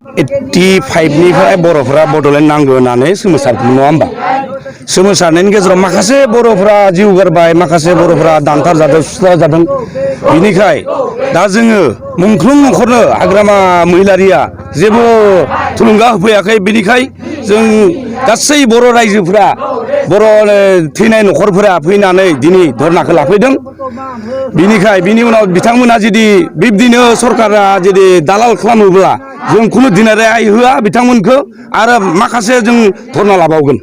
85 निफ्राय बर'फोरा बड'लेण्ड नांगौ होननानै सोमावसारदोंमोन नङा होमबा सोमावसारनायनि गेजेराव माखासे बर'फोरा जिउ गारबाय माखासे बर'फोरा दानथार जादों सुथार जादों बिनिखाय दा जोङो मोनफ्रोम न'खरनो हाग्रामा महिलारिया जेबो थुलुंगा होफैयाखै बिनिखाय जों गासै बर' रायजोफोरा बर' थैनाय न'खरफोरा फैनानै दिनै धरनाखौ लाफैदों बिनिखाय बिनि उनाव बिथांमोना जुदि बिब्दिनो सरकारा जुदि दालाल खालामोब्ला जों खुनु दिनै रेहाय होआ बिथांमोनखौ आरो माखासे जों धरना लाबावगोन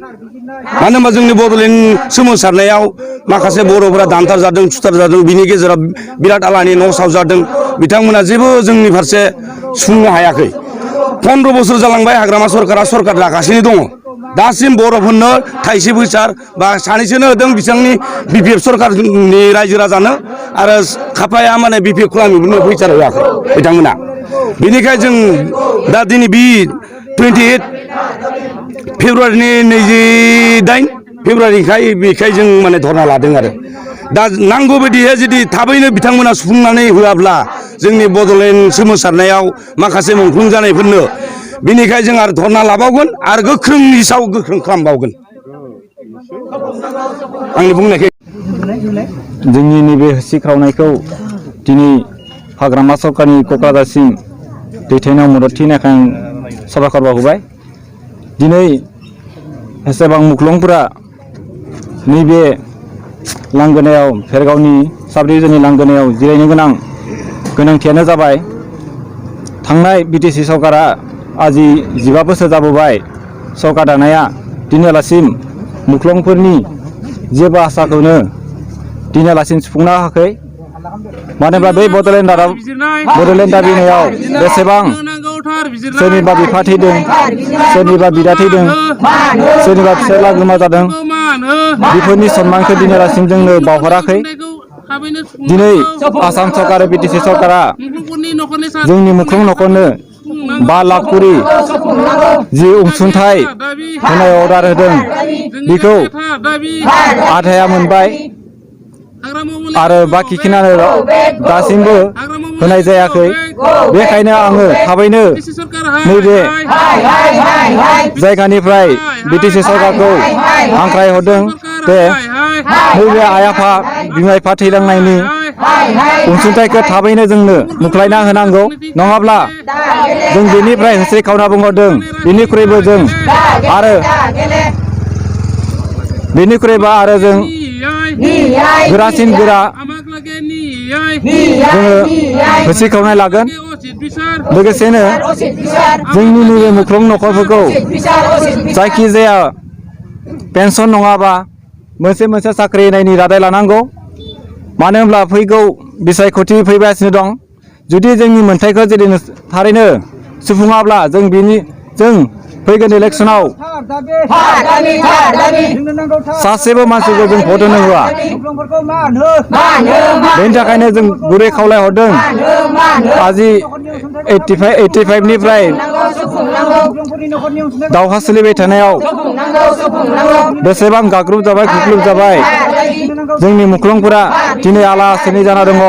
मानो होनबा जोंनि बड'लेण्ड सोमावसारनायाव माखासे बर'फोरा दानथार जादों सुथार जादों बिनि गेजेराव बिराद आलानि न' सावजादों बिथांमोना जेबो जोंनि फारसे सुंनो हायाखै 15 बोसोर जालांबाय हाग्रामा सरकार जागासिनो दङ दासिम बर'फोरनो थाइसे फैसा बा सानैसोनो होदों बिथांनि बिपिएफ सरकारनि रायजो राजानो आरो खाफाया माने बिपिएफ खालामनो फैसा होआखै बिथांमोना बिनिखाय जों दा दिनै बि 28 फेब्रुवारिनि 28 फेब्रुवारिखाय बेखाय जों माने धरना लादों आरो दा नांगौ बायदियै जुदि थाबैनो बिथांमोना सुफुंनानै होआब्ला जोंनि बड'लेण्ड सोमावसारनायाव माखासे मुंख्लं जानायफोरनो बिनिखाय जों आरो धरना लाबावगोन आरो गोख्रोंनि सायाव गोख्रों खालामबावगोन आंनि बुंनायखौ जोंनि नैबे होसिख्रावनायखौ दिनै हाग्रामा सरकारनि क'क्राझारसिम दैथायनायाव मदद होनायखाय आं साबायखर बावबाय दिनै एसेबां मुख्लंफोरा नैबे लांगोनायाव भेरगावनि साबडिभिजननि लांगोनायाव जिरायनो गोनांथियानो जाबाय थांनाय बिटिसि सरकारा आजि 15 बोसोर जाबोबाय सरकार दानाया दिनैलासिम मुख्लंफोरनि जेबो आसाखौनो दिनैलासिम सुफुंनो हायाखै मानो होनब्ला बै बड'लेण्ड दाबिनायाव बेसेबां सोरनिबा बिफा थैदों सोरनिबा बिदा थैदों सोरनिबा फिसाज्ला गोमा जादों बेफोरनि सन्मानखौ दिनैलासिम जोंनो बावहराखै दिनै आसाम सरकार आरो बिटिसि सरकारा जोंनि मुख्लं न'खरनो 5 लाख करि जि अनसुंथाइ होनाय अर्डार होदों बेखौ आधाया मोनबाय आरो बाखिखिनियानो दासिमबो होनाय जायाखै बेखायनो आङो थाबैनो नैबे जायगानिफ्राय बिटिसि सरकारखौ हांख्रायहरदों दे नैबे आइ आफा बिमा बिफा थैलांनायनि अनसुंथाइखौ थाबैनो जोंनो मुख्लायना होनांगौ नङाब्ला जों बेनिफ्राय होस्रिखावना बुंहरदों बेनिख्रुइबो आरो जों गोरासिन गोरा जोङो होस्रिखावनाय लागोन लोगोसेनो जोंनि नैबे मुख्लं न'खरफोरखौ जायखिजाया पेन्सन नङाबा मोनसे साख्रि होनायनि रादाय लानांगौ मानो होनब्ला फैगौ बिसायख'थि फैगासिनो दं जुदि जोंनि मोन्थाइखौ जुदि थारैनो सुफुङाब्ला जों फैगोन इलेक्सनाव सासेबो मानसिखौ जों भट होनो होआ बेनि थाखायनो जों गुरै खावलायहरदों आजि 85 निफ्राय दावहा सोलिबाय थानायाव बेसेबां गाग्रुब जाबाय खुख्लुब जाबाय जोंनि मुख्लंफोरा दिनै आलासिनि जाना दङ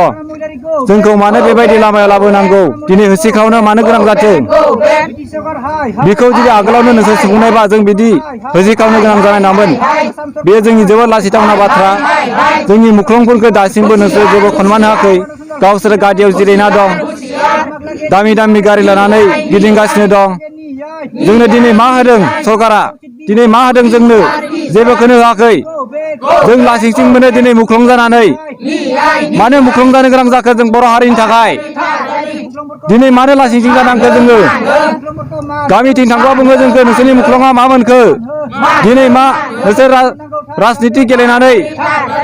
जोंखौ मानो बेबायदि लामायाव लाबोनांगौ दिनै होसिखावनो मानो गोनां जाथों बेखौ जुदि आगोलावनो नोंसोर सुबुंनायबा जों बिदि होसिखावनो गोनां जानाय नङामोन बे जोंनि जोबोद लासिथावना बाथ्रा जोंनि मुख्लंफोरखौ दासिमबो नोंसोर जेबो सन्मान होआखै गावसोर गारियाव जिरायना दं दामि गारि लानानै गिदिंगासिनो दं जोंनो दिनै मा होदों सरकारा दिनै मा होदों जोंनो जेबोखौनो होआखै जों लासिंसिं मोनो दिनै मुख्लं जानानै मानो मुख्लं जानो गोनां जाखो जों बर' हारिनि थाखाय दिनै मानो लासिंसिं जानांगौ जोङो गामिथिं थांबा बुङो जोंखौ नोंसोरनि मुख्लङा मा मोनखो दिनै मा नोंसोर राजनिति गेलेनानै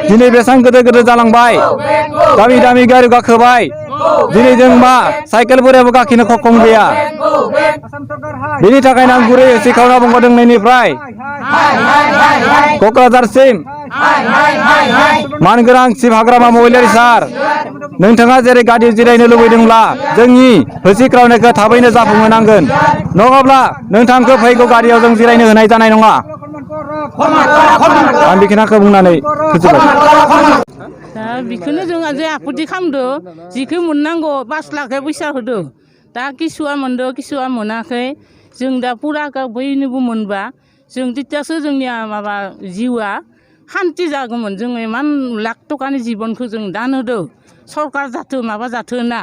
दिनै बेसेबां गोदोर जालांबाय दामि गारि गाखोबाय दिनै जों मा साइकेल बोरायाबो गाखिनो खम गैया बेनि थाखायनो आं गुरै होसिखावना बुंहरदों नैनिफ्राय क'क्राझारसिम मानगोनां चिफ हाग्रामा महिलारि सार नोंथाङा जेरै गारियाव जिरायनो लुबैदोंब्ला जोंनि होसिख्रावनायखौ थाबैनो जाफुंहोनांगोन नङाब्ला नोंथांखौ फैगौ गारियाव जों जिरायनो होनाय जानाय नङा आं बेखिनिखौ बुंनानै फोजोबबाय दा बेखौनो जों जे आपत्ति खालामदो जिखौ मोननांगौ 5 लाख फैसा होदो दा किसुआ मोनदों किसुआ मोनाखै जों दा पुरा बयनोबो मोनबा जों तितासो जोंनिया माबा जिउआ शान्ति जागौमोन जों इमान लाख टकानि जिबनखौ जों दान होदों सरकार जाथो माबा जाथो होनना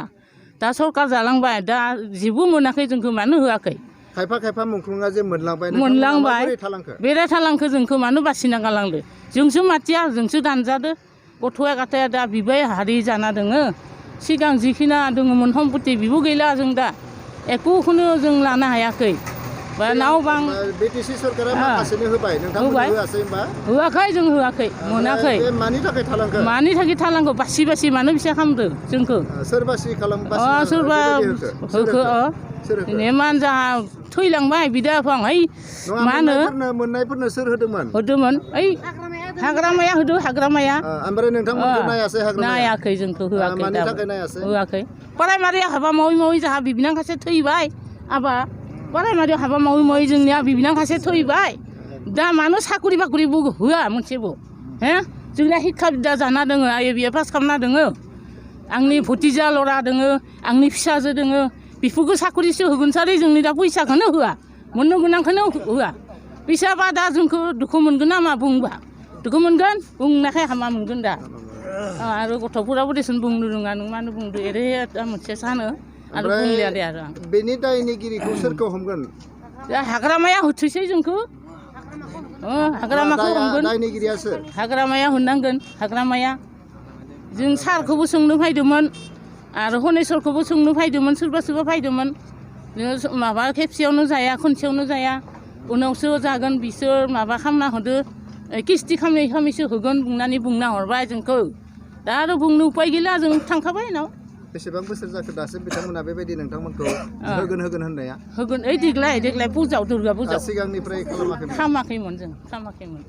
दा सरकार जालांबाय दा जेबो मोनाखै जोंखौ मानो होआखै खायफा मुंख्लंआ जे मोनलांबाय बेराय थालांखो जोंखौ मानो बासिना गालांदो जोंसो माथिया जोंसो दानजादो गथ'आ गथाया दा बिबाय हारि जाना दोङो सिगां जिखिना दङमोन सम्पति बिबो गैला जों दा एकखौनो जों लानो हायाखै बा नाव बां बिटिसि सरकारा माखासेनो होबाय नोंथांमोन होआसै होनबा होआखै जों होआखै मोनाखै मानि थाखाय थालांखो बासि बासि मानो फिसा खालामदो जोंखौ सोर बासि खालामबाय सोरबा होखो इमान जाहा थैलांबाय बिदा फंबाय मा होनो मोननायफोरनो सोर होदोंमोन ओइ हाग्रामाया होदो हाग्रामाया ओमफ्राय नोंथांमोनखौ नायासै हाग्रामाया नायाखै जोंखौ होआखै मानि थाखाय नायासै होआखै प्राइमारिया हाबा मावै जाहा बिबिनांखासे थैबाय आबा प्राइमारियाव हाबा मावै जोंनिया बिबिनांखासे थैबाय दा मानो साखरि बाखरिबो होआ मोनसेबो हे जोंनिया शिक्षा बिद्या जाना दोङो IABA पास खालामना दोङो आंनि भतिजा लरा दोङो आंनि फिसाजो दोङो बेफोरखौ साखरिसो होगोन सारै जोंनि दा फैसाखौनो होआ मोननो गोनांखौनो होआ फैसाबा दा जोंखौ दुखु मोनगोन ना मा बुंबा दुखु मोनगोन बुंनायखाय हामा मोनगोन दा आरो गथ'फोराबो देसन बुंनो रोङा नों मानो बुंदो एरै मोनसे सानो आरो बुंलिया दे आरो बेनि दायनिगिरिखौ सोरखौ हमगोन हाग्रामाया होथोसै जोंखौ हाग्रामाखौ हमगोन दायनिगिरिया सोर हाग्रामाया होननांगोन हाग्रामाया जों सारखौबो सोंनो फैदोंमोन आरो हनेस्वरखौबो सोंनो फैदोंमोन सोरबा फैदोंमोन माबा खेबसेयावनो जाया खनसेयावनो जाया उनावसो जागोन बिसोर माबा खालामना होदो किस्ति खालामैसो होगोन बुंना हरबाय जोंखौ दा आरो बुंनो उपाय गैला जों थांखाबाय उनाव बेसेबां बोसोर जाखो दासिम बिथांमोना बेबायदि नोंथांमोनखौ होगोन होननाया होगोन देग्लाय फुजायाव दुर्गा फुजायाव सिगांनिफ्राय खालामाखैमोन जों खालामाखैमोन